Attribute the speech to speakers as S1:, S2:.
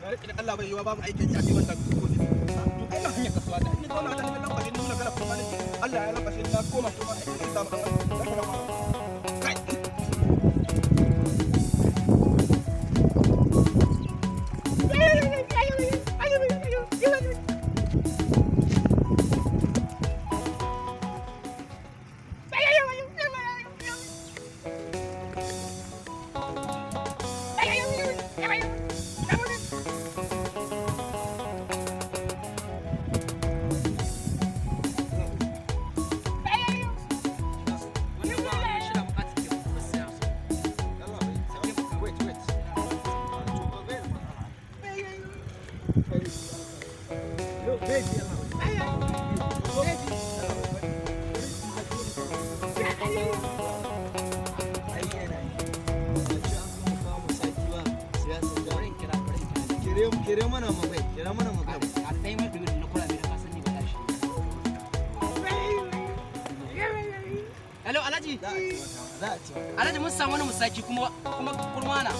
S1: Allah bai yiwa babu aikin ya ce wannan ko to ai na hanyar kasuwa ta ni zauna ta ni lankwashe ni nuna kana kuma ne Allah ya lankwashe na koma kuma aikin samu kai.
S2: Kere mana magai, kere mana magai.
S3: A kai mai dumin na kula mai da kasan ni ba tashi. Hello Alhaji.
S2: Za a ci.
S3: Alhaji mun samu wani musaki kuma kurmana.